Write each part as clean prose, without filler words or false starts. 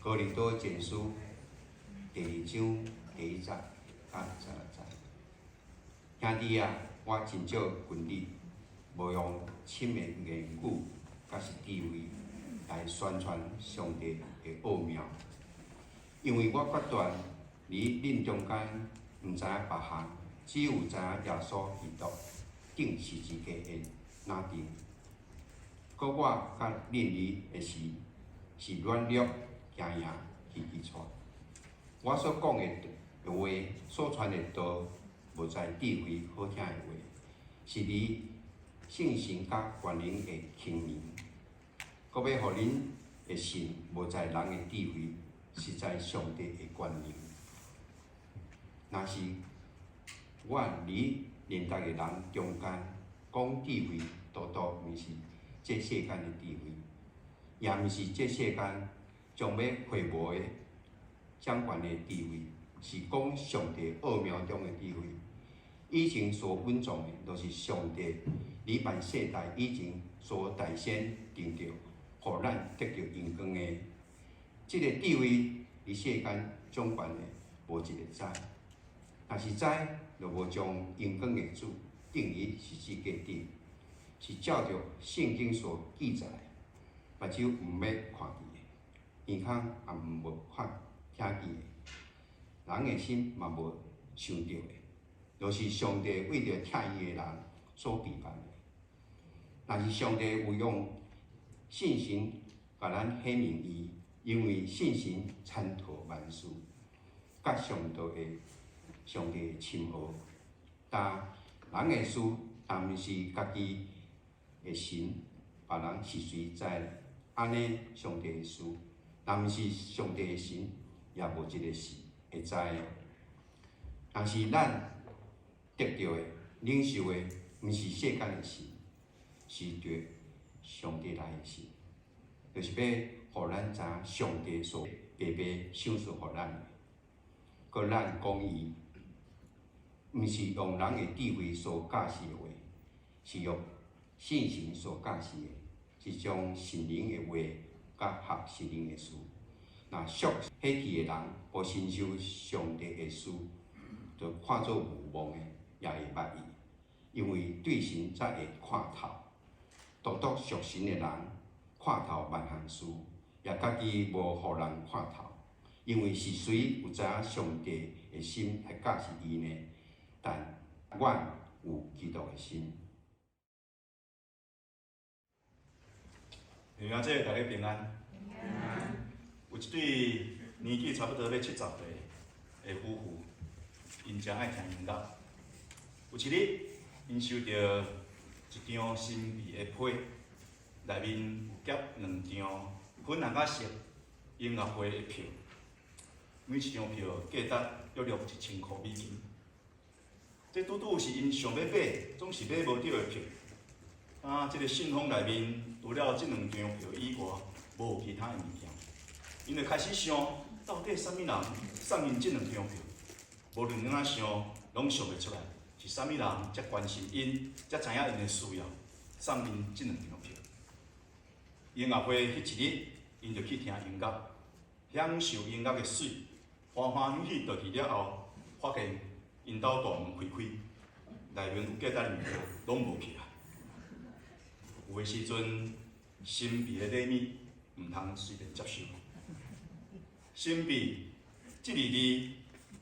哥林多前書第二章第一節到26節。兄弟啊，我真少群你，無用深的言語，抑是智慧來宣傳上帝的奧妙，因為我決斷佇恁中間毋知影別項，只有知影耶穌基督釘十字架的那釘。閣我佮恁佇的時，是軟弱、驚惶、虛虛掣。我所講的話，所傳的道，無在智慧好聽的話，是佇聖神佮權能的顯明。閣欲予恁的信，無在人的智慧，是在上帝的權能。若是我佇年代的人中間講智慧，獨獨毋是這世間的智慧，也毋是這世間將欲廢無的掌權的智慧，是講上帝奧妙中的智慧。以前所隱藏的，就是上帝佇萬世代以前所大先定著，予咱得著榮光的。這个智慧佇世間掌權的無一个知，若是知，就無將榮光的主釘佇十字架頂，是照著聖經所記載的，目睭毋欲看見的，耳孔也毋無看聽見的，人的心嘛無想著的，就是上帝為著疼伊的人所備辦的。但是上帝有用聖神共咱顯明伊，因為聖神參透萬事，佮上帝的深奧。但人的事，但毋是家己的神，別人是誰知呢？按呢，上帝的事，若毋是上帝的神，也無一个是會知的。但是咱得著的、領受的，毋是世間的神，是對上帝來的神，就是欲予咱知影上帝所白白賞賜予咱的。閣咱講伊，毋是用人的智慧所教示的話，是用聖神所教示的，是將聖靈的話佮學聖靈的事。若屬血氣的人無承受上帝的事，就看做無望的，也會捌伊，因為對神才會看透。獨獨屬神的人看透萬項事，也家己無予人看透。因為是誰有知影上帝的心來教示伊呢？但阮有基督的心。弟兄姊妹，大家平安。有一對年紀差不多欲70歲的夫婦，𪜶誠愛聽音樂。有一日，𪜶收著一張神秘的批，內面有夾兩張粉紅仔色音樂會的票，每一張票價值約略1000箍美金。這拄拄是𪜶想欲買，總是買無著的票。啊，這个信封內面除了這兩張票以外，無其他的物件。𪜶就開始想，到底啥物人送𪜶這兩張票？無論按怎想，攏想袂出來，是啥物人遮關心𪜶，才知影𪜶的需要，送𪜶這兩張票。音樂會彼一日，𪜶就去聽音樂，享受音樂的媠，歡歡喜喜轉去了後，發現𪜶兜大門開開，內面有價值的物件攏無去啊！有的時陣，神秘的禮物毋通隨便接受。神秘這个字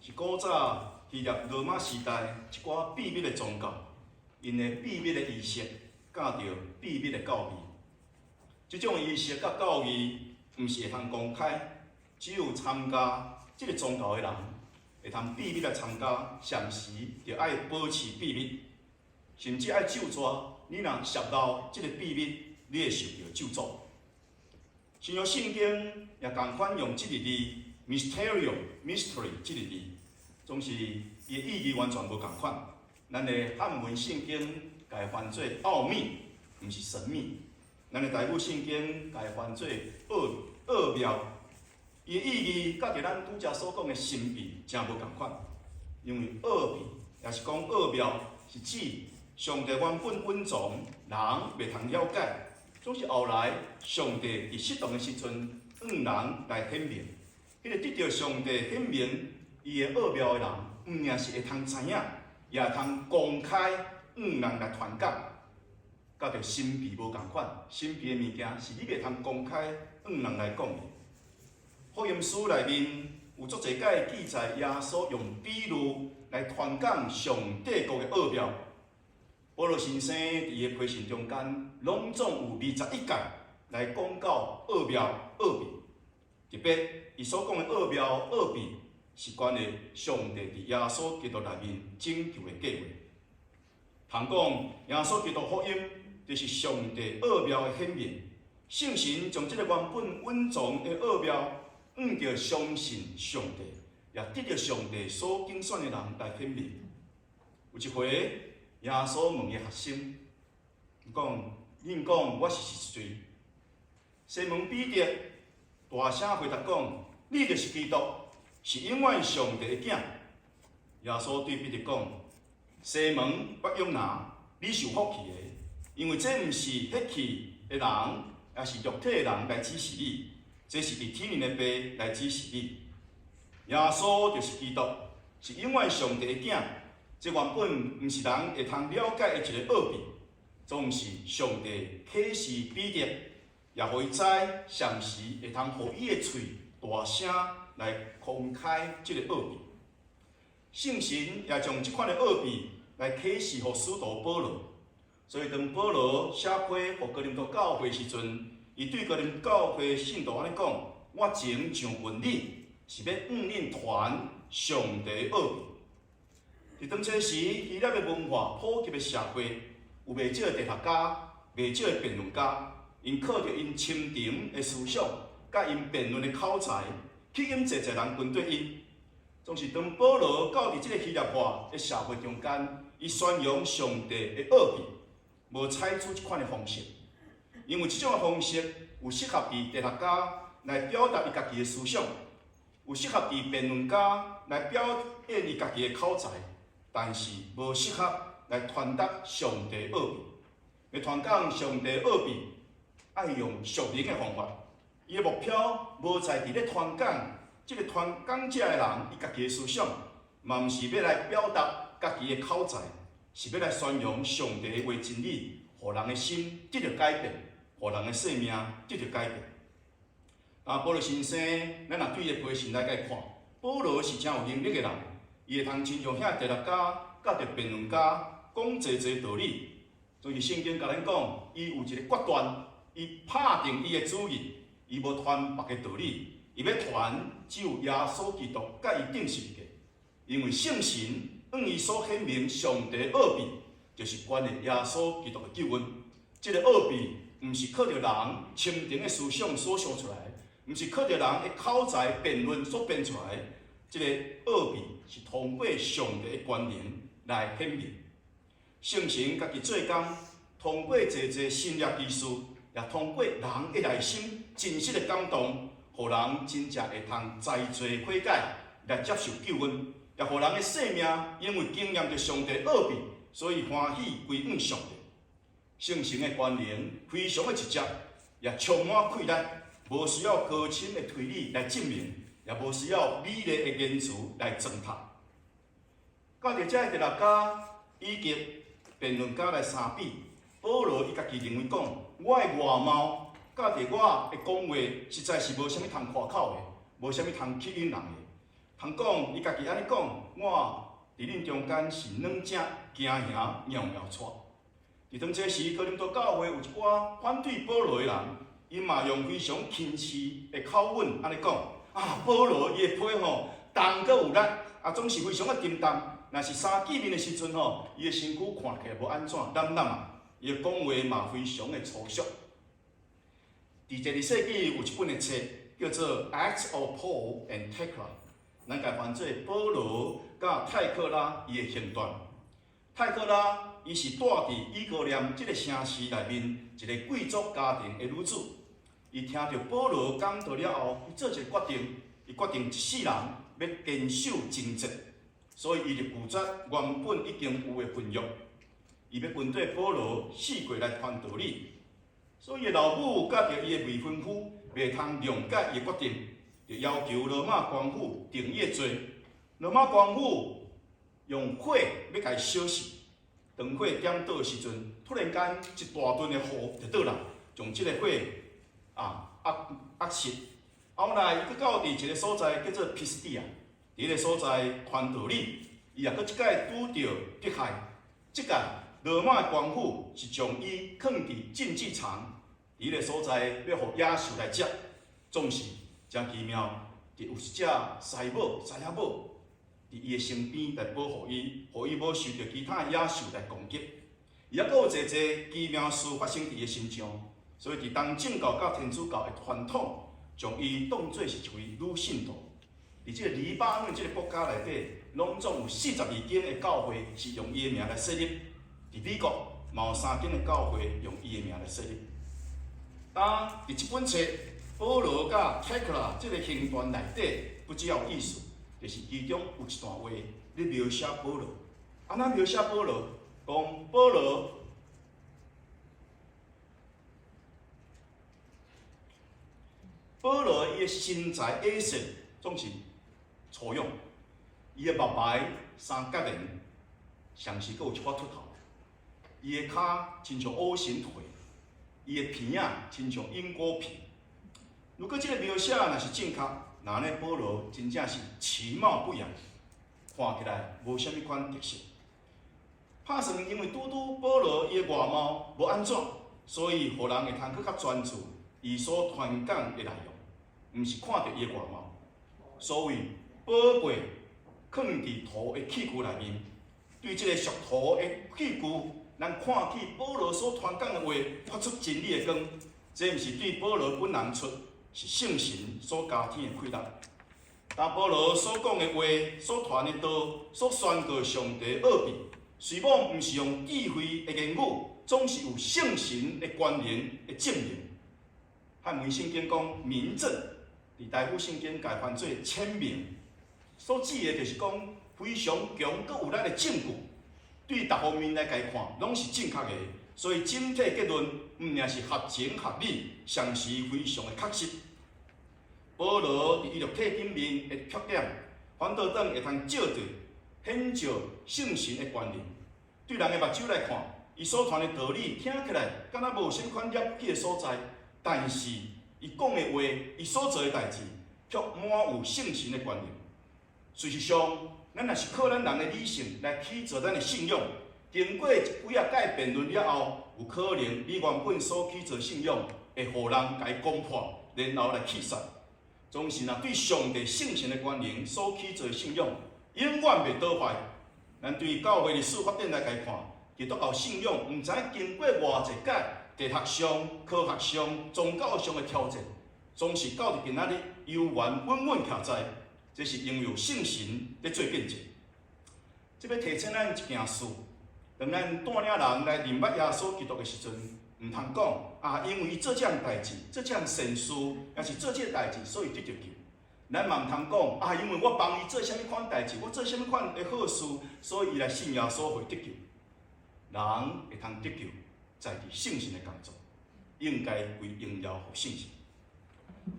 是古早希臘羅馬時代一寡秘密的宗教，𪜶的秘密的儀式，佮著秘密的教義。這種儀式佮教義，毋是會通公開，只有參加這个宗教的人，會通秘密來參加，同時著愛保持秘密，甚至愛咒詛。你若泄露這个秘密，你會受著咒詛。新約聖經也仝款用這个字 “mysterion” mystery 這个字，總是伊的意義完全無仝款。咱的漢文聖經共伊翻做奧秘，毋是神秘。咱的台語聖經共伊翻做奧妙，伊的意義佮咱拄才所講的神秘誠無仝款。因為奧秘，也是講奧妙，是指上帝原本隱藏，人袂通了解，總是後來上帝佇適當的時陣，向人來顯明。彼個得著上帝顯明伊的奧妙的人，毋爾是會通知影，也會通公開向人來傳講，佮著神秘無仝款。神秘的物件是你袂通公開向人來講的。福音書內面有足濟擺記載，耶穌用比喻來傳講上帝國的奧妙。保羅先生佇伊的批信中間，攏總有21屆來講到奧妙奧秘。特別伊所講的奧妙奧秘，是關於上帝佇耶穌基督內面拯救的計劃。通講耶穌基督福音，就是上帝奧妙的顯明。聖神將這個原本隱藏的奧妙，向著相信上帝，也得著上帝所揀選的人來顯明。有一回，耶穌問伊學生，伊講：恁講我是誰？西門彼得大聲回答講：你就是基督，是永遠上帝的囝。耶穌對彼得講：西門巴約拿，你是有福氣的，因為這毋是血氣的人，抑是肉體的人來指示你，這是佇天頂的父來指示你。耶穌就是基督，是永遠上帝的囝。這原本毋是人會通了解的一个奧秘，總是上帝啟示彼得，也予伊知啥時會通予伊的喙大聲來公開這个奧秘。聖神也將這款的奧秘來啟示予使徒保羅。所以當保羅寫批予哥林多教會時陣，伊對哥林多教會信徒按呢講：我前上問你，是欲向恁傳上帝奧秘。佇當初時，希臘的文化普及的社會，有袂少的哲學家、袂少的辯論家，𪜶靠著𪜶深沉的思想，佮𪜶辯論的口才，吸引濟濟人跟綴𪜶。總是當保羅到佇這个希臘化的社會中間，伊宣揚上帝的奧秘，無採取這款的方式，因為這種的方式有適合佇哲學家來表達伊家己的思想，有適合佇辯論家來表演伊家己的口才，但是無適合來傳達上帝奧秘。欲傳講上帝奧秘，愛用屬靈的方法。伊的目標無在佇咧傳講這个傳講者的人伊家己的思想，嘛毋是欲來表達家己的口才，是欲來宣揚上帝的話真理，予人的心得著改變，予人的生命得著改變。啊，保羅先生，咱若對伊的批信來共看，保羅是誠有能力的人，伊會通親像遐哲學家、佮著辯論家講濟濟道理。所以聖經共咱講，伊有一个決斷，伊拍定伊的主意，伊無傳別个道理，伊欲傳只有耶穌基督佮伊釘十字架。因為聖神向伊所顯明上帝奧秘，就是關於耶穌基督的救恩。這个奧秘毋是靠著人深沉的思想所想出來，毋是靠著人的口才辯論所辯出來。這个奧秘是通過上帝的權能來顯明。聖神家己做工，通過濟濟神蹟奇事，也通過人的內心真實的感動，予人真正會通知罪悔改來接受救恩，也予人的生命因為經驗著上帝奧秘，所以歡喜歸向上帝。聖神的權能非常的直接，也充滿氣力，無需要高深的推理來證明，也無需要美麗的言辭來裝飾。佮著這个哲學家以及辯論家來相比，保羅伊家己認為講，我的外貌佮著我的講話，實在是無啥物通誇口的，無啥物通吸引人的。通講，伊家己按呢講，我佇恁中間是軟正驚惶蟯蟯掣。佇當這時，哥林多教會有一寡反對保羅的人，𪜶嘛用非常輕視的口吻按呢講：啊，保羅伊的批吼重閣有力，啊總是非常的沉重。若是相見面的時陣吼，伊的身軀看起來無按怎懶懶啊，伊的講話嘛非常的粗俗。佇第二世紀有一本的冊叫做《Acts of Paul and Thecla》，咱共翻做保羅佮泰克拉伊的行傳。泰克拉伊是蹛佇以哥念這个城市內面一个貴族家庭的女子。伊聽著保羅講道了後，伊做一个決定，伊決定一世人欲堅守貞節，所以伊就拒絕原本已經有的婚約，伊欲跟綴保羅四界來傳道理。所以伊的老母佮著伊的未婚夫，袂通諒解伊的決定，就要求羅馬官府定伊的罪。羅馬官府用火欲共伊燒死。當火點著的時陣，突然間一大陣的雨就倒來，將這個火壓壓熄。後來伊閣到佇一个所在叫做彼斯底亞，佇彼个所在傳道理，伊也閣一擺拄著迫害。這擺羅馬官府是將伊囥佇競技場，佇彼个所在欲予野獸來食，總是誠奇妙，佇有一隻獅母、獅仔母佇伊的身邊來保護伊，予伊無受著其他野獸來攻擊。伊猶閣有濟濟奇妙事發生佇伊的身上，所以佇東正教佮天主教的傳統，將伊當做是一位女聖徒。佇這个黎巴嫩這个國家內底，攏總有42間的教會是用伊的名來設立。佇美國，嘛有三間的教會用伊的名來設立。當佇這本冊保羅佮泰克拉這个兄弟內底，不只有意思，就是其中有一段話咧描寫保羅。按怎描寫保羅？講保羅，保羅伊的身材矮細總是粗勇，伊的目眉三角形，上時閣有一寡禿頭。伊的跤親像烏鱘腿，伊的鼻仔親像鸚鵡鼻。如果這个描寫若是正確，那呢保羅真正是其貌不揚，看起來無啥物款特色。拍算因為拄拄保羅伊的外貌無按怎，所以予人會通閣較專注伊所傳講的內容，毋是看著伊的外貌。所謂寶貝囥佇塗的器具內面，對這个屬塗的器具，咱看起保羅所傳講的話發出真理的光，這毋是對保羅本人出，是聖神所加添的氣力。當保羅所講的話、所傳的道、所宣告上帝奧秘，雖罔毋是用智慧的言語，總是有聖神的權能的證明。漢文聖經講明證，佇台語聖經共翻做簽名，所指的就是講非常強閣有力的證據，對逐方面來共看，攏是正確的。所以整體結論毋爾是合情合理，常時非常的確實。保羅佇伊肉體頂面的缺點，反倒轉會通照著顯照聖神的權能。對人的目睭來看，伊所傳的道理聽起來敢若無啥物款了不起的所在，但是伊講的話，伊所做的代誌，卻滿有聖神的權能。事實上，咱若是靠咱人的理性來起造咱的信仰，經過幾仔擺辯論了後，有可能你原本所起造信仰會予人共伊攻破，然後來棄殺。總是若對上帝聖神的權能所起造的信仰，永遠袂倒壞。咱對教會歷史發展來共看，基督教信仰毋知經過偌濟擺哲學上、科學上、宗教上的挑戰，總是到佇今仔日猶原穩穩徛在。這是因為有聖神佇做見證。這欲提醒咱一件事：當咱帶領人來認捌耶穌基督的時陣，毋通講啊，因為伊做這項代誌、做這項善事，抑是做這个代誌，所以得著救。咱嘛毋通講啊，因為我幫伊做啥物款代誌，我做啥物款的好事，所以伊來信耶穌會得救。人會通得救，在佇聖神的工作，應該歸榮耀予聖神。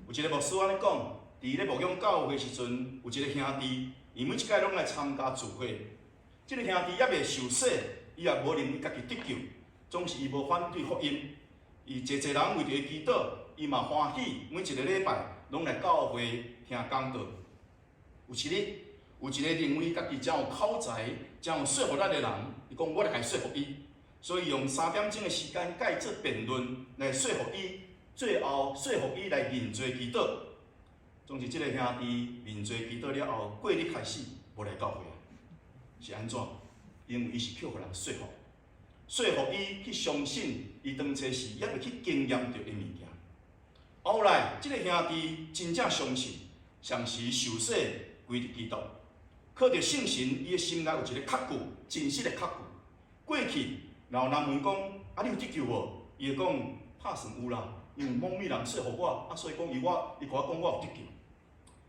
有一个牧師按呢講，佇咧牧養教會時陣，有一个兄弟，伊每一擺攏來參加聚會。這个兄弟猶未受洗，伊也無認為家己得救，總是伊無反對福音。伊濟濟人為著伊祈禱，伊嘛歡喜，每一个禮拜攏來教會聽講道。有一日，有一个認為家己誠有口才、誠有說服力的人，伊講我來共伊說服伊，所以用3點鐘的時間共伊做辯論來說服伊，最後說服伊來認罪祈禱。總是這个兄弟認罪祈禱了後，過日開始無來教會啊，是按怎？因為伊是去予人說服，說服伊去相信伊當初是猶未去經驗著的物件。後來，這个兄弟真正相信，同時受洗歸入基督，靠著聖神，伊的心內有一个確據，真實的確據。過去，若有人問講：啊，你有得救無？伊會講：拍算有啦，因為某某人說服我，啊，所以講伊我，伊共我講我有得救。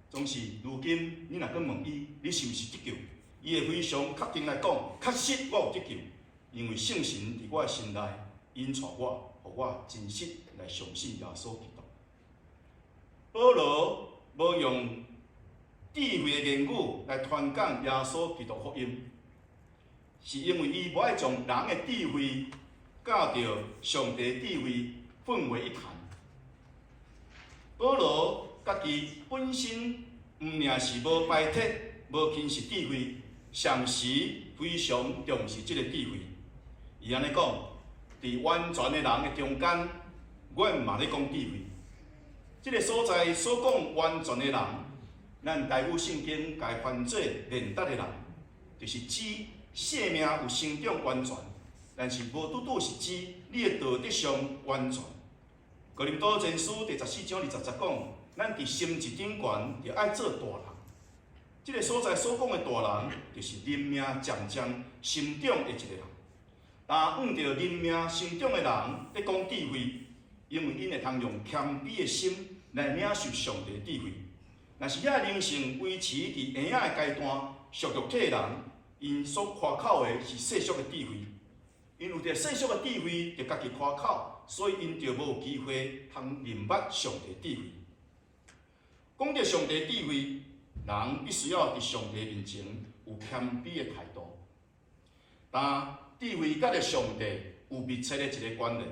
總是如今，你若閣問伊，你是毋是得救？伊會非常確定來講，確實我有得救，因為聖神佇我的心內引帶我，予我真實來相信耶穌基督。保羅無用智慧的言語來傳講耶穌基督福音，是因為伊無愛將人的智慧佮著上帝智慧混為一談。保羅家己本身毋爾是無排斥、無輕視智慧，同時非常重視這个智慧。伊按呢講：佇完全的人的中間，阮嘛咧講智慧。這个所在所講完全的人，咱台語聖經共翻做練達的人，就是指生命有成長完全，但是無拄拄是指你的道德上完全。哥林多前書第14章20節講，咱佇心智頂懸，著愛做大人。這个所在所講的大人，就是靈命漸漸成長的一个人。當按著靈命成長的人咧講智慧，因為𪜶會通用謙卑的心來領受上帝的智慧。若是遐靈性維持佇嬰仔的階段，屬肉體的人，𪜶所誇口的是世俗的智慧。𪜶有著世俗的智慧，就家己誇口，所以𪜶就無機會通認捌上帝智慧。講著上帝智慧，人必須要佇上帝面前有謙卑的態度。但智慧佮著上帝有密切的一个關聯。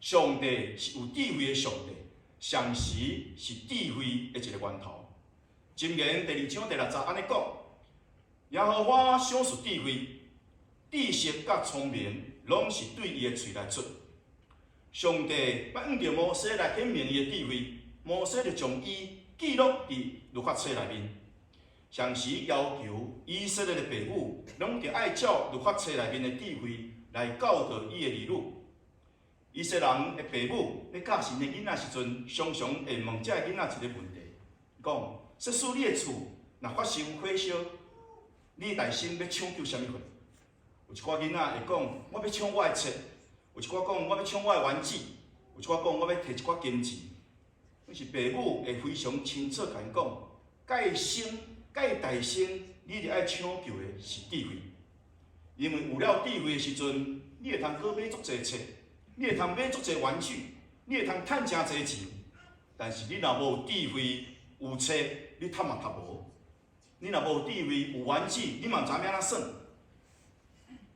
上帝是有智慧的上帝，同時是智慧的一个源頭。箴言第2章第6節按呢講：耶和華賞賜智慧，知識佮聰明，攏是對伊的喙內出。上帝欲按著摩西來顯明伊的智慧，摩西就將伊記錄佇律法冊內面。同時要求以色列的爸母，攏著愛照律法冊內面的智慧來教導伊的兒女。以色列人的爸母咧教𪜶的囡仔時陣，常常會問這个囡仔一个問題，講：設使你的厝若發生火燒，你內心欲搶救啥物貨？有一寡囡仔會講，我欲搶我的冊；有一寡講，我欲搶我的玩具；有一寡講，我欲提一寡金錢。但是爸母會非常清楚共𪜶講，蓋先蓋大先，你著愛搶救的是智慧，因為有了智慧的時陣，你會通閣買足濟冊，你會通買足濟玩具，你會通趁誠濟錢。但是你若無智慧，有冊，你讀嘛讀無；你若無智慧，有玩具，你嘛毋知影按怎耍。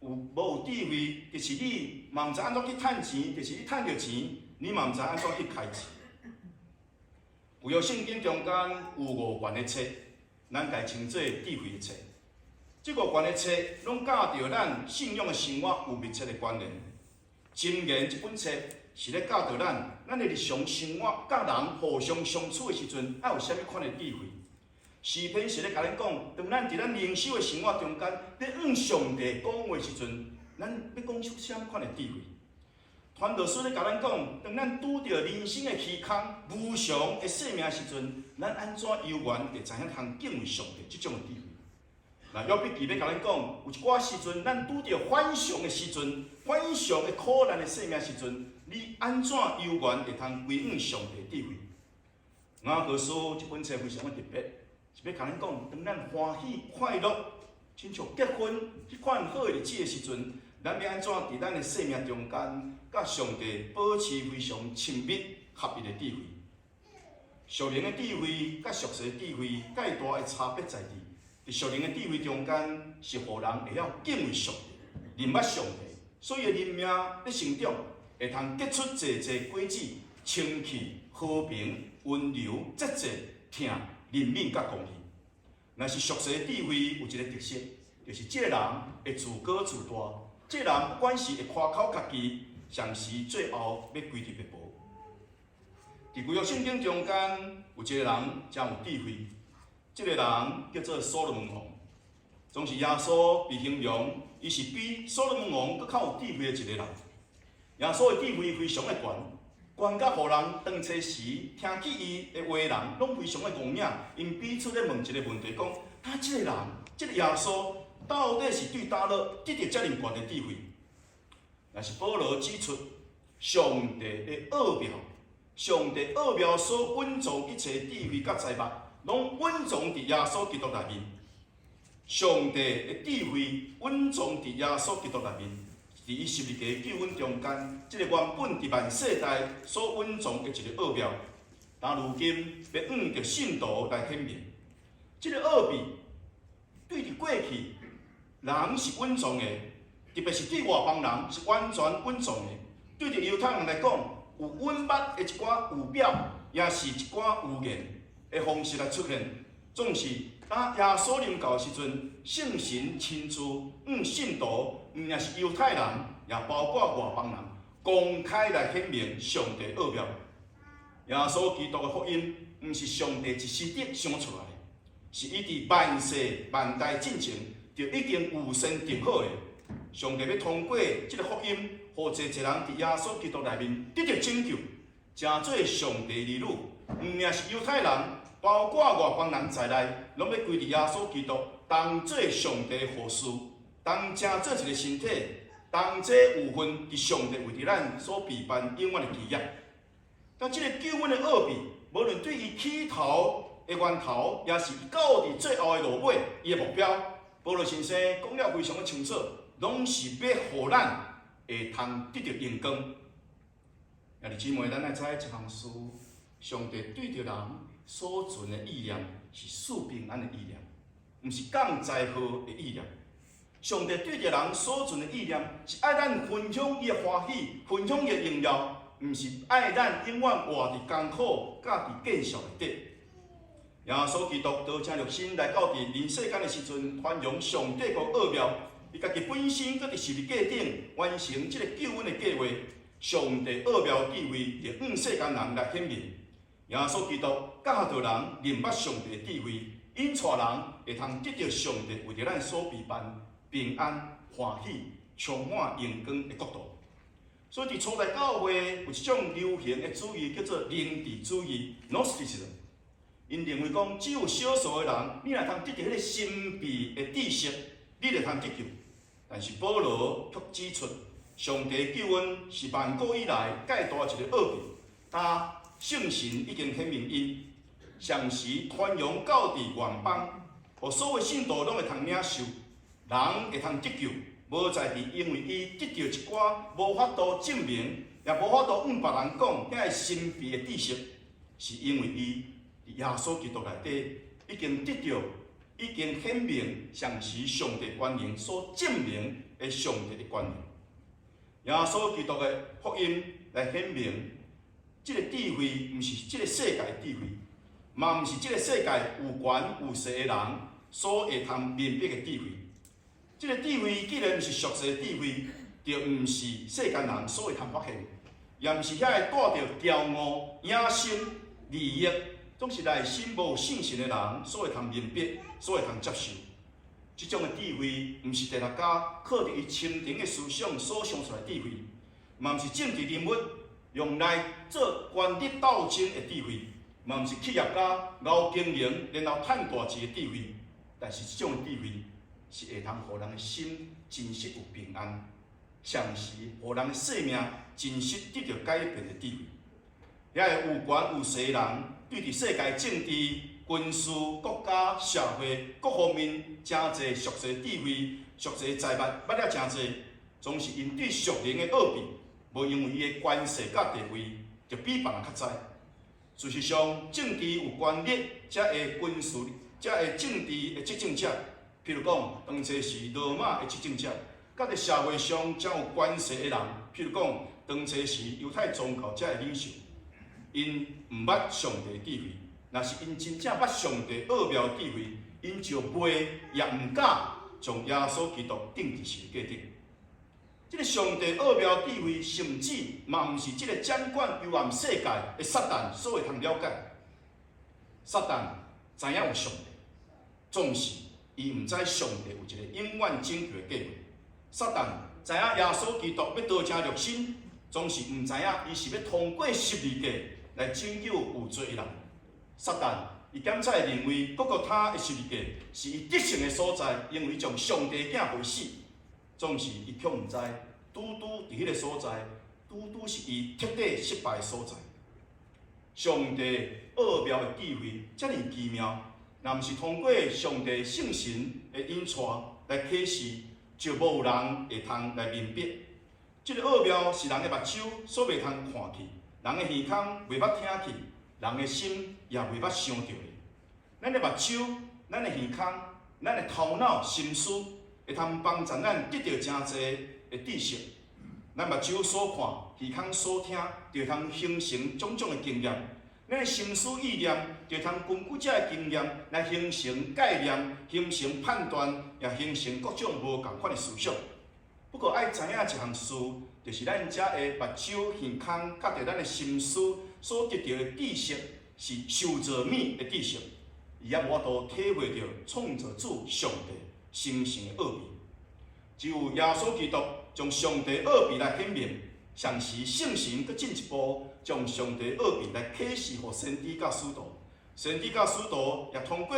有無有智慧，就是你嘛毋知按怎去趁錢，就是你趁著錢，你嘛毋知按怎去開錢。舊約聖經中間有五卷的冊，咱共稱做智慧的冊。這五卷的冊攏佮著咱信仰的生活有密切的關聯。箴言這本冊是咧教導咱，咱的日常生活佮人互相相處的時陣，愛有啥物款的智慧。詩篇是咧共咱講，當咱佇咱靈修的生活中間，咧向上帝講話時陣，咱欲講出啥物款的智慧。傳道書咧共咱講，當咱拄著人生的蹊蹺、無常的生命時陣，咱按怎猶原會知影通敬畏上帝這種的智慧。那約筆記欲共咱講，有一寡時陣，咱拄著反常的時陣、反常的苦難的生命時陣，你按怎猶原會通歸向上帝智慧？雅歌書這本冊非常的特別，是欲共咱講，當咱歡喜快樂，親像結婚彼款好的日子的時陣，咱欲按怎佇咱的生命中間，佮上帝保持非常親密合一的智慧？屬靈的智慧佮俗世智慧，蓋大的差別在佇，佇屬靈的智慧中間，是予人會曉敬畏上帝、認捌上帝，所以靈命咧成長，會通結出濟濟果子，清氣、和平、溫柔、節制、疼、憐憫佮公義。若是俗世智慧有一个特色，就是這个人會自高自大，這个人不管是會誇口家己，同時最後欲歸佇滅無。佇舊約聖經中間有一個人誠有智慧，這个人叫做所羅門王。總是耶穌被形容，伊是比所羅門王閣較有智慧的一個人。耶穌的智慧非常的懸，懸甲予人當初時聽見伊的話人，攏非常的戇影。𪜶彼此咧問一个問題，講：啊，這个人，這个耶穌到底是對佗落得著遮爾懸的智慧？但是保羅指出，上帝的奧妙，上帝奧妙所蘊藏一切智慧佮財物，攏蘊藏佇耶穌基督內面。上帝的智慧蘊藏佇耶穌基督內面，佇伊十字架救恩中間，這个原本佇萬世代所蘊藏的一个奧妙。但如今欲向著信徒來顯明。這个奧秘對佇過去，人是隱藏的，特別是對外邦人是完全隱藏的。對佇猶太人來講，有隱密的一寡預表，也是一寡預言的方式來出現。總是當耶穌臨到的時陣，聖神親自向信徒，毋但是猶太人，也包括外邦人，公開來顯明上帝奧妙。耶穌基督的福音，毋是上帝一時的想出來的，是伊佇萬世萬代進前就已經預先定好的。上帝欲通過這个福音，予濟濟人佇耶穌基督內面得著拯救，成做上帝兒女。毋但是猶太人，包括外邦人在內，攏欲歸佇耶穌基督，當做上帝後嗣，當成做一个身體，同齊有份佇上帝為著咱所備辦永遠的基業。但這个救恩的奧秘，無論對伊起頭的源頭，抑是到佇最後的落尾，伊的目標，保羅先生講了非常的清楚，攏是欲予咱會通得著榮光。兄弟姊妹，咱愛知這項事，上帝對著人所存的意念是賜平安的意念，毋是降災禍的意念。上帝對著人所存的意念是愛咱分享伊的歡喜，分享伊的榮耀，毋是愛咱永遠活佇艱苦佮佇見笑內底。耶穌基督道成肉身來到佇人世間的時陣，傳揚上帝國奧妙，伊家己本身閣佇十字架頂完成這个救恩的計劃。上帝奧妙智慧，會向世間人來顯明。耶穌基督教導人認捌上帝的智慧，引帶人會通得著上帝為著咱所備辦平安、歡喜、充滿榮光的國度。所以，佇初代教會有一種流行的主義，叫做靈智主義（Gnosticism）。𪜶認為講，只有少數的人，你若通得著彼个神秘的知識，你就通得救。但是保羅卻指出，上帝救恩是萬古以來蓋大一个奧秘，但聖神已經顯明𪜶，同時傳揚到佇外邦，予所有信徒攏會通領受，人會通得救，無在佇因為伊得著一寡無法度證明，也無法度向別人講遐个神秘的知識，是因為伊佇耶穌基督內底已經得著，已經顯明，上時上帝權能所證明的上帝的權能。耶穌基督的福音來顯明，這个智慧毋是這个世界的智慧，嘛毋是這个世界有權有勢的人所會通明白的智慧。這个智慧既然毋是俗世的智慧，就毋是世間人所會通發現，也毋是遐个帶著驕傲、野心、利益，總是內心無信心的人所會通明白、所會通接受。這種的智慧，毋是哲學家靠佇伊深層的思想所想出來的智慧，嘛毋是政治人物用來做權力鬥爭的智慧，嘛毋是企業家𠢕經營然後趁大錢的智慧。但是這種的智慧是會通予人的心真實有平安，同時予人的生命真實得著改變的智慧。遐个有權有勢的人，對佇世界政治、軍事、國家、社會各方面誠濟俗世智慧、俗世財物捌了誠濟，總是𪜶對屬靈的奧秘，無因為伊的權勢佮地位，就比別人較知。事實上，政治有權力，才會軍事，才會政治的執政者，譬如講，當初時羅馬的執政者，佮佇社會上誠有權勢的人，譬如講，當初時猶太宗教者的領袖，𪜶毋捌上帝智慧，若是𪜶真正捌上帝奧妙智慧，𪜶就袂也毋敢將耶穌基督釘佇十字架頂。這个上帝奧妙智慧，甚至嘛毋是這个掌管幽暗世界的撒旦所會通了解。撒旦知影有上帝，總是伊毋知上帝有一个永遠拯救的計劃。撒旦知影耶穌基督欲道成肉身，總是毋知影伊是欲通過十字架來拯救有罪的人。撒旦伊檢採認為各各他的十字架是伊得勝的所在，因為伊將上帝的囝害死。總是伊卻毋知，拄拄佇彼个所在，拄拄是伊徹底失敗的所在。上帝奧妙的智慧遮爾奇妙，若毋是通過上帝聖神的引帶來啟示，就無人會通來明白。這个奧妙是人的目睭所袂通看去，人的耳孔袂捌聽去。人的心也袂捌想著的。咱的目睭、咱的耳孔、咱的頭腦、心思，會通幫助咱得著誠濟的知識。咱目睭所看、耳孔所聽，就會通形成種種的經驗。咱的心思意念，就會通根據這个經驗來形成概念、形成判斷，也形成各種無仝款的思想。不過愛知影一項事，就是咱遮的目睭、耳孔，佮著咱的心思所得著的知識，是受造物的知識，伊猶無法度體會著創造主上帝神聖的奧秘。只有耶穌基督將上帝奧秘來顯明，同時聖神閣進一步將上帝奧秘來啟示予先知佮使徒，先知佮使徒也通過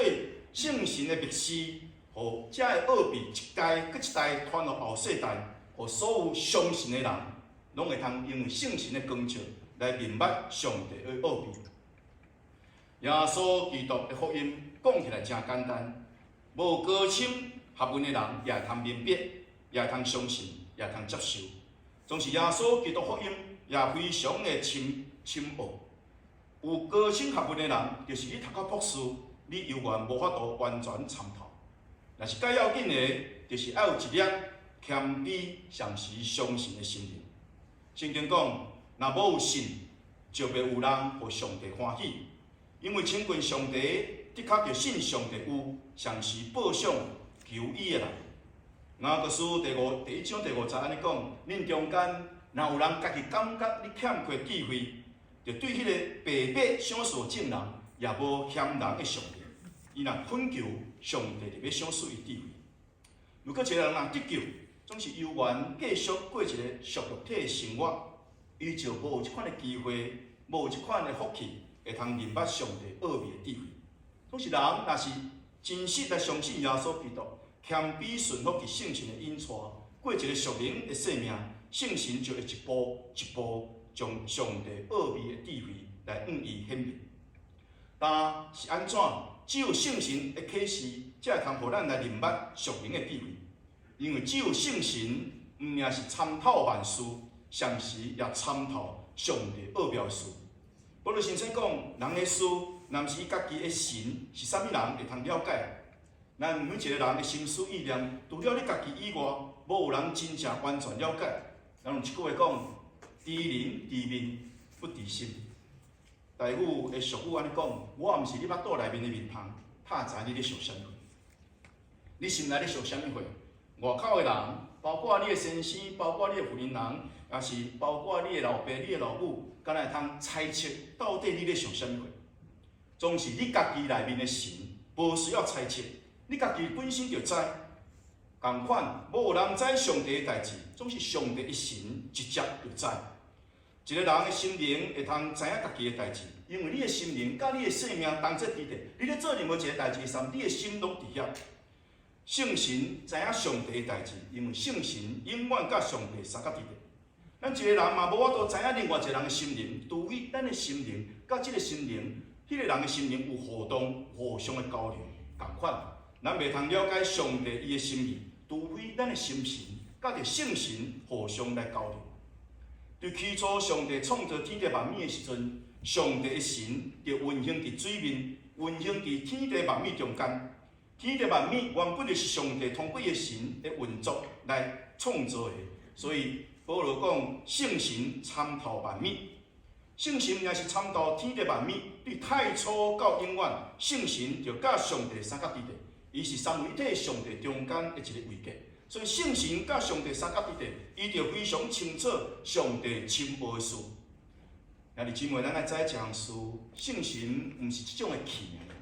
聖神的默示，予這个奧秘一代閣一代傳予後世代，予所有相信的人，攏會通因為聖神的光照來明白上帝的奧秘。耶穌基督的福音講起來誠簡單，無高深學問的人也會通明白，也會通相信，也會通接受。總是耶穌基督福音也非常的深深奧。有高深學問的人，就是你讀到博士，你猶原無法度完全參透。若是較要緊的，就是愛有一粒謙卑、同時相信的心靈。聖經講，若無有信，就袂有人予上帝歡喜，因為親近上帝，的確著信上帝有，同時報賞求伊的人。雅各書第一章第五節按呢講：恁中間若有人家己感覺你欠缺智慧，就對彼個白白賞賜眾人，也無嫌人的上帝。伊若懇求上帝，就欲賞賜伊智慧。如果一個人若得救，總是猶原繼續過一個屬肉體的生活，伊就無這款的機會，無這款的福氣，會通明白上帝奧秘的智慧。總是人若是真實來相信耶穌基督，謙卑順服佇聖神的引帶，過一個屬靈的生命，聖神就會一步一步將上帝奧秘的智慧來向伊顯明。但是按怎？只有聖神的啟示，才會通予咱來認捌屬靈的智慧。因為只有聖神，毋爾是參透萬事，同時也參透上帝奧妙的事。保祿神說講，人的事，若毋是伊家己的神是啥物人會通了解？咱每一個人的心思意念，除了你家己以外，無有人真正完全了解。咱有一句話講：知人知面不知心。台語的俗語按呢講：我毋是你腹肚內面的面蟲，透知你咧想啥物貨。你心內咧想啥物貨？外口的人，包括你的先生，包括你的婦人人，抑是包括你的老爸、你的老母，敢若會通猜測到底你咧想啥物貨？總是你家己內面的神，無需要猜測，你家己本身就知。仝款，無有人知上帝的代誌，總是上帝的神直接就知。一個人的心靈會通知影家己的代誌，因為你的心靈佮你的生命同齊佇咧，你咧做任何一個代誌時，你的心攏佇遐。聖神知影上帝的代誌，因為聖神永遠佮上帝相佮佇咧。咱一個人嘛無法度知影另外一個人的心靈，除非咱的心靈佮這個心靈，彼個人的心靈有互動、互相的交流。仝款，咱袂通了解上帝伊的心意，除非咱的心神佮著聖神互相來交流。對起初上帝創造天地萬物的時陣，上帝的神就運行佇水面，運行佇天地萬物中間。天地萬物原本就是上帝通過伊的神的運作來創造的，所以保羅講聖神參透萬物，聖神也是參透天地萬物，對太初到永遠，聖神就佮上帝相佮佇咧，伊是三位一體上帝中間的一個位格。所以聖神佮上帝相佮佇咧，伊就非常清楚上帝深奧的事。兄弟姊妹，咱愛知一項事：聖神毋是一種的氣爾，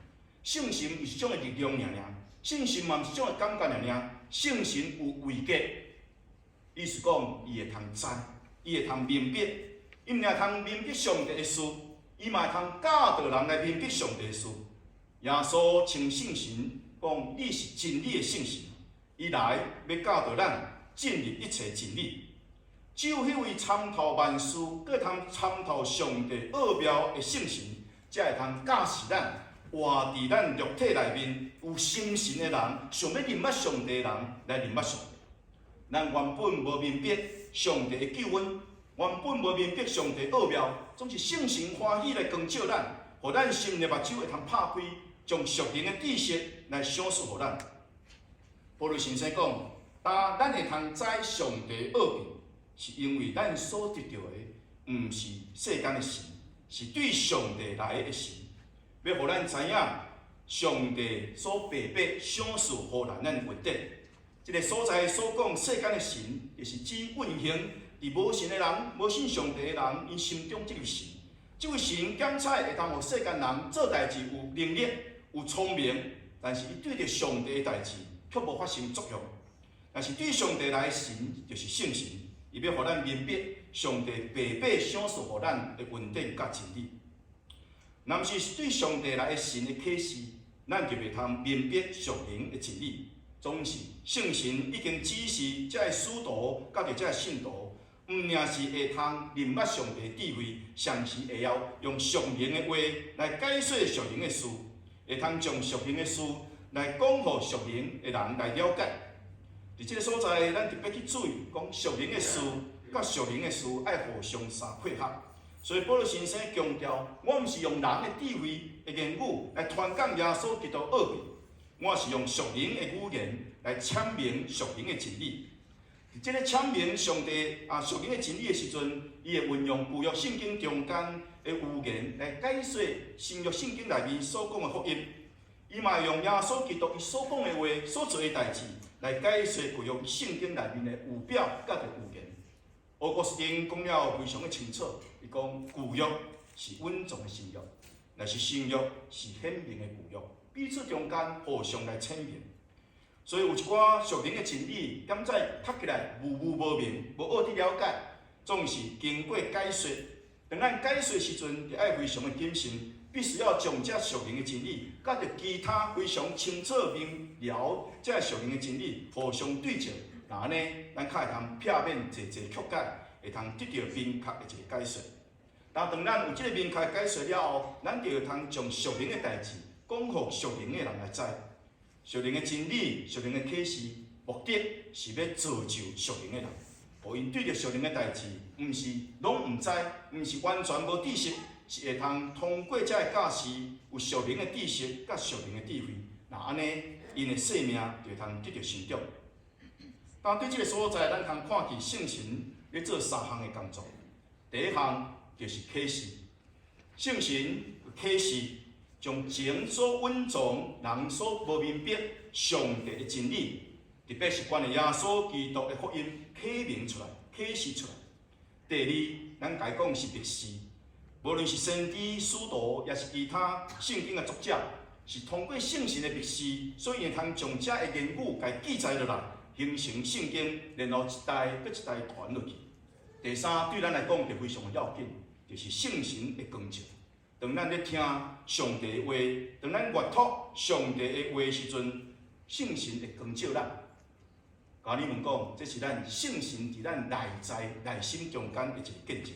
聖神毋是一種的力量爾爾，聖神嘛毋是一種的感覺爾爾。聖神有位格，意思講伊會通知，伊會通明白，伊毋爾通明白上帝的事，伊嘛會通教導人來明白上帝的事。耶穌稱聖神講：你是真理的聖神。伊來欲教導咱進入一切真理。只有彼位參透萬事，閣會通參透上帝奧妙的聖神，才會通教示咱活佇咱肉體內面有心神的人，想欲認捌上帝的人來認捌上帝。咱原本無明白上帝的救恩，原本無明白上帝奧妙，總是聖神歡喜來光照咱，予咱心靈的目睭會通拍開，將屬靈的知識來賞賜予咱。保祿先生講，當咱會通知上帝奧秘，是因為咱所得著的，毋是世間的神，是對上帝來的神，欲予咱知影上帝所白白賞賜予咱的恩典。這个所在所講世間的神，就是指運行佇無神的人、無信上帝的人，𪜶心中這位神。這位神檢採會通予世間人做代誌有能力、有聰明，但是伊對著上帝的代誌卻無發生作用。但是對上帝來的神，就是聖神，伊欲予咱明白上帝白白賞賜予咱的恩典佮真理。若毋是對上帝來的神的啟示，咱就袂通明白屬靈的真理。總是聖神已經指示這个使徒佮著這个信徒，毋爾是會通認捌上帝智慧，常時會曉用屬靈的話來解說屬靈的事，會通將屬靈的事來講予屬靈的人來了解。佇這个所在，咱特別去注意，講屬靈的事佮屬靈的事愛互相相配合。所以保祿先生強調，我毋是用人的智慧的言語來傳講耶穌基督奧秘，我是用屬靈的語言來闡明屬靈的真理。佇這个闡明上帝啊屬靈的真理的時陣，伊會運用舊約聖經中間的預言來解說新約聖經內面所講的福音。伊嘛會用耶穌基督伊所講的話、所做的代誌來解說舊約聖經內面的預表佮著預言。奧古斯丁講了非常的清楚，伊講舊約是隱藏的新約，若是新約是顯明的舊約，彼此中間互相來闡明。所以有一寡屬靈的真理，敢在讀起來模糊無明，無學得了解，總是經過解說。當咱解說時陣，就愛非常的謹慎，必須要將這屬靈的真理，佮著其他非常清楚明了這屬靈的真理互相對照。若按呢，咱較會通避免濟濟曲解，會通得著明確的一个解說。但當咱有這个明確解說了後，咱就會通將屬靈的代誌講予屬靈的人來知。屬靈的真理、屬靈的啟示，目的是欲造就屬靈的人，予𪜶對著屬靈的代誌，毋是攏毋知，毋是完全無知識，是會通通過這个教示，有屬靈的知識佮屬靈的智慧。若按呢，𪜶的生命就會通得著成長。但對這个所在，咱通看見聖神咧做三項的工作。第一項就是啟示，聖神啟示將前所隱藏人所無明白上帝的真理，特別是關於耶穌基督的福音啟明出來、啟示出來。第二，咱共伊講是默示，無論是先知、使徒，抑是其他聖經的作者，是通過聖神的默示，所以會通將這个言語共記載落來，形成聖經，然後一代閣一代傳落去。第三，對咱來講就非常的要緊，就是聖神的光照。當咱咧聽上帝的話，當咱閱讀上帝的話時陣，聖神會光照咱。共你們講，這是咱聖神佇咱內在內心中間的一個見證，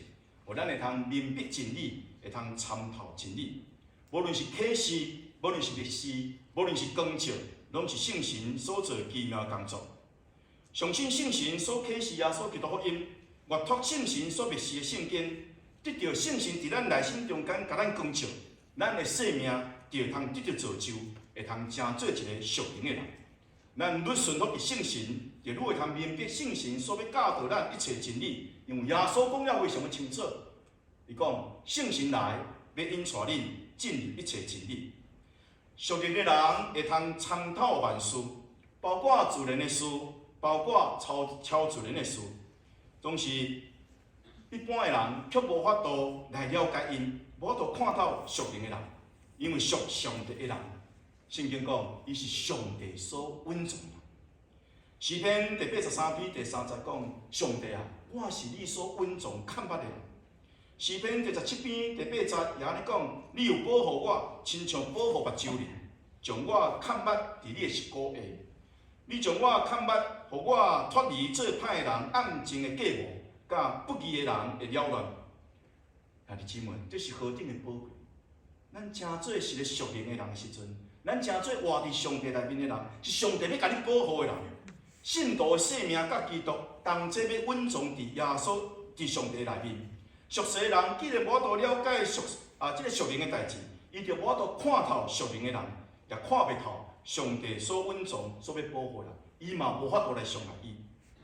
予咱會通明白真理，會通參透真理。無論是啟示，無論是默示，無論是光照，攏是聖神所做奇妙工作。相信聖神所啟示耶穌基督福音，閱讀聖神所默示的聖經，得著聖神佇咱內心中間共咱光照，咱的生命就會通得著造就，會通成做一个屬靈的人。咱愈順服佇聖神，就愈會通明白聖神所欲教導咱一切真理。因為耶穌講了非常的清楚，伊講聖神來，欲引帶恁進入一切真理。屬靈的人會通參透萬事，包括自然的事，包括超超自然的事，總是一般的人卻無法度來了解𪜶，無法度看透屬靈的人，因為屬上帝的人，聖經講伊是上帝所隱藏的。詩篇第83篇第三節講：上帝啊，我是你所隱藏看捌的人。詩篇第17篇第八節也按呢講：你有保護我，親像保護目睭爾，將我看捌佇你的實膏下。你將我看捌，予我脫離做歹的人暗情的計謀，佮不義的人的擾亂。兄弟姊妹，這是何等的寶貴！咱成做是个屬靈的人的時陣，咱成做活佇上帝內面的人，是上帝欲共你保護的人。信徒的生命佮基督同齊欲隱藏佇耶穌佇上帝內面。屬世的人既然無法度了解屬啊這个屬靈的代誌，伊就無法度看透屬靈的人，也看袂透上帝所隱藏、所欲保護的人，伊嘛無法度來傷害伊。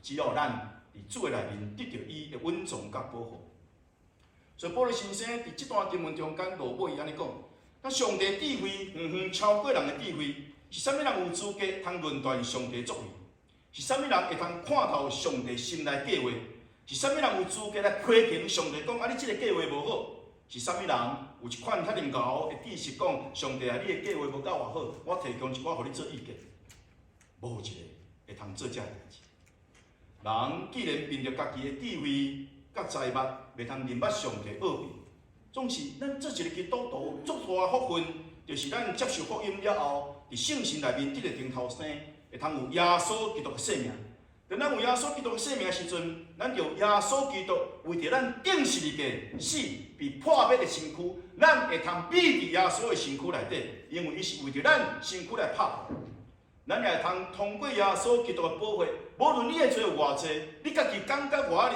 只要咱佇主的內面得著伊的隱藏佮保護。所以保羅先生佇這段經文中間落尾按呢講：咱上帝智慧遠遠超過人的智慧，是啥物人有資格通論斷上帝作為？是啥物人會通看透上帝心內計劃？是啥物人有資格來批評上帝講啊？你這个計劃無好？是啥物人有一款遐爾𠢕的知識講上帝啊？你的計劃無夠偌好，我提供一寡予你做意見。無一個會通做這個代誌。人既然憑著家己的智慧佮才捌，袂通認捌上帝奧秘，總是咱做一个基督徒，足大的福分，就是咱接受福音了後，佇聖神內面得著重頭生，會通有耶穌基督的生命。當咱有耶穌基督的生命的時陣，咱就耶穌基督為著咱釘十字架死被破滅的身軀，咱會通覕佇耶穌的身軀內底，因為伊是為著咱身軀來拍破。咱也會通通過耶穌基督的寶血，無論你的罪有偌濟，你家己感覺偌爾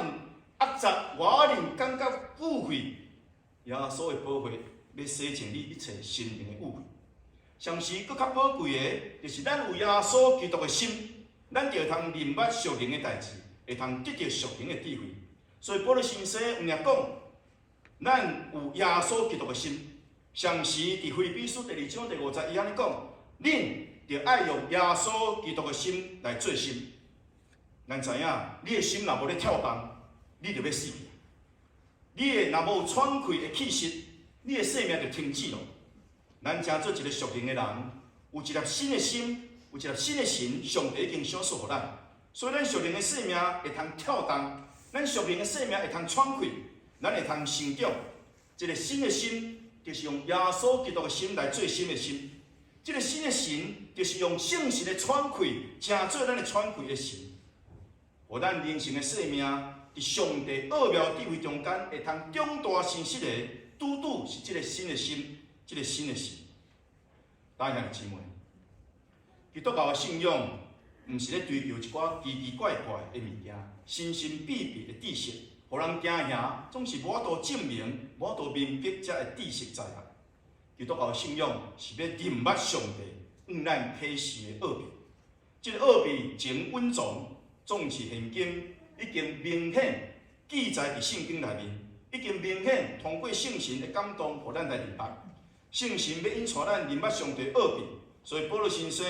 骯髒，偌爾感覺污穢，耶穌的寶血欲洗淨你一切心靈的污穢。同時，閣較寶貴的，就是咱有耶穌基督的心，咱就會通認捌屬靈的代誌，會通得著屬靈的智慧。所以保羅先生毋但講，咱有耶穌基督的心。同時，佇腓立比書第二章第五節，伊按呢講：恁著愛用耶穌基督的心來做心。咱知影，你的心若無咧跳動，你就欲死去。你的若無喘氣的氣息，你的生命就停止囉。咱成做一个屬靈的人，有一粒新的心，有一粒新的神，上帝已經賞賜予咱，所以咱屬靈的生命會通跳動，咱屬靈的生命會通喘氣，咱會通成長。這个新的心，就是用耶穌基督的心來做新的心。這个新的神，就是用聖神的喘氣，成做咱的喘氣的神，予咱靈性的生命，佇上帝奧妙智慧中間，會通長大成熟的，拄拄是這个新的心。這个新的神。親愛的姊妹，基督教的信仰，毋是咧追求一寡奇奇怪怪的物件，神神秘秘的知識，予人驚嚇，總是無法度證明，無法度明白這的知識才學。基督教的信仰是欲認捌上帝向咱啟示的奧秘。這个奧秘真隱藏，總是現今已經明顯記載佇聖經內面，已經明顯通過聖神的感動，予咱來認捌。聖神欲引帶咱認捌上帝奧秘，所以保羅先生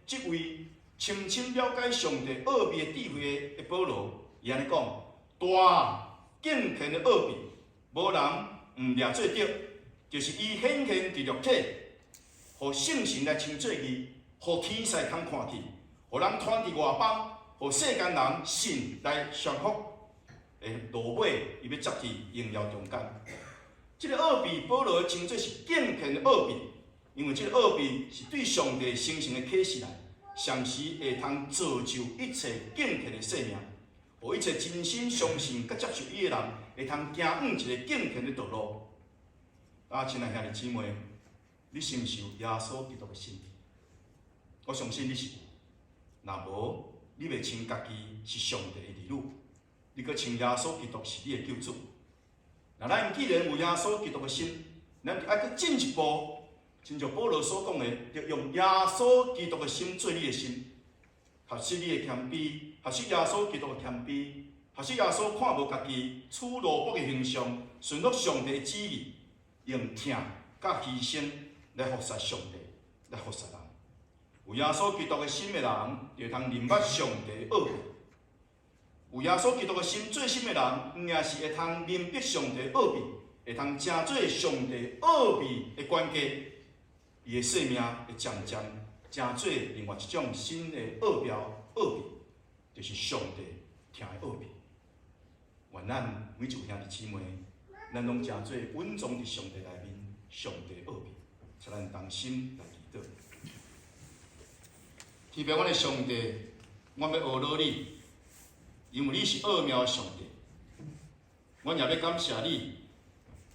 這位深深了解上帝奧秘的智慧的保羅，伊按呢講：大敬虔的奧秘，無人毋掠做著，就是伊顯現佇肉體，予聖神來稱做義，予天使通看見，予人傳佇外邦，予世間人信來順服。落尾伊欲接佇榮耀中間。這个奧秘，保羅稱做是敬虔的奧秘，因為這个奧秘是對上帝神聖的啟示來，同時會通造就一切敬虔的生命，予一切真心相信佮接受伊的人，會通行往一个敬虔的道路。啊，親愛兄弟姊妹，你是毋是有耶穌基督的心？我相信你是有。若無，你袂稱家己是上帝的兒女，你閣稱耶穌基督是你的救主。若咱既然有耶穌基督的心，咱就愛閣進一步，親像保羅所講的，著用耶穌基督的心做你的心，學習你的謙卑，學習耶穌基督的謙卑，學習耶穌看無家己取奴僕的形象，順服上帝的旨意，用疼佮犧牲來服侍上帝，來服侍人。有耶穌基督的心的人，就會通認捌上帝的奧秘。有耶穌基督的心做心的人，毋但是會通明白上帝奧秘，會通成做上帝奧秘的管家，伊的生命會漸漸成做另外一種新的奧妙奧秘，就是上帝疼的奧秘。願咱每一位兄弟姊妹，咱攏成做隱藏佇上帝內面，上帝奧秘，請咱同心來祈禱。天父阮的上帝，阮欲阿羅你，因為你是奧妙的上帝。阮也欲感謝你，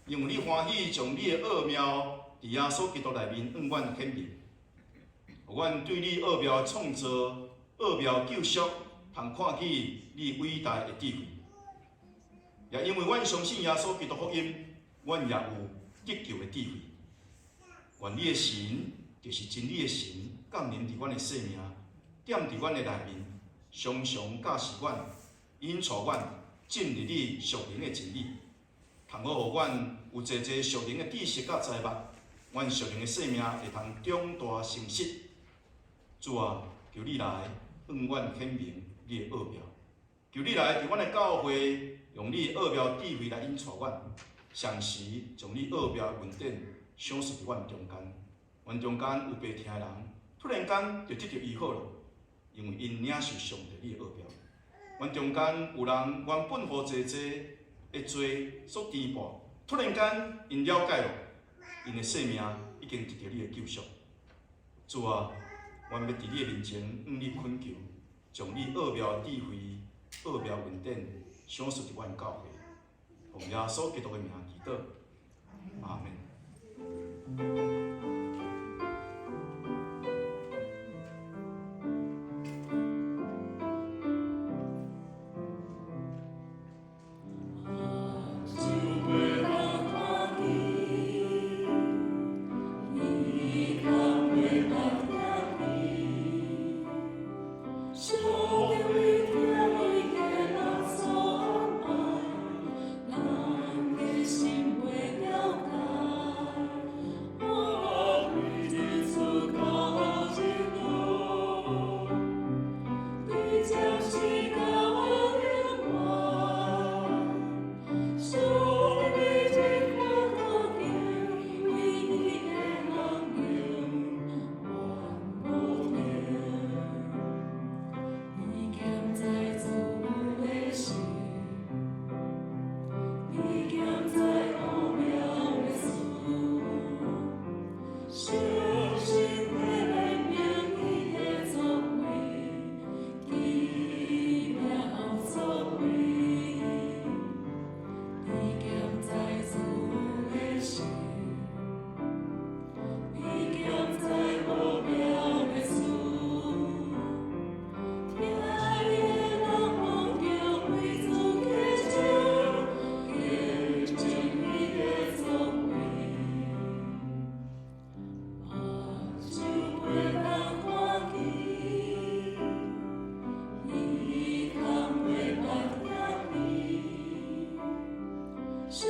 因為你歡喜將你的奧妙佇耶穌基督內面向阮顯明，予阮對你奧妙的創造、奧妙救贖，通看見你偉大的智慧。也因為阮相信耶穌基督福音，阮也有得救的智慧。願你的神，就是真理的神，降臨佇阮的生命，踮佇阮的內面，常常教示阮，引帶阮進入你屬靈的真理，通好予阮有濟濟屬靈的知識佮才捌，阮屬靈的生命會通長大成熟。主啊，求你來向阮顯明你的奧妙，求你來佇阮的教會，用你的奧妙智慧來引帶阮，同時將你奧妙的恩典賞賜佇阮中間。阮中間有白疼的人，突然間就得著醫好了，因為𪜶領受上帝你的奧妙。阮中間有人原本予濟濟的罪所纏縛，突然間𪜶了解了，𪜶的生命已經得著你的救贖。主啊，阮欲佇你的面前向你懇求，將你奧妙智慧、奧妙恩典賞賜佇阮教會，奉耶穌基督的名祈禱，阿們。 上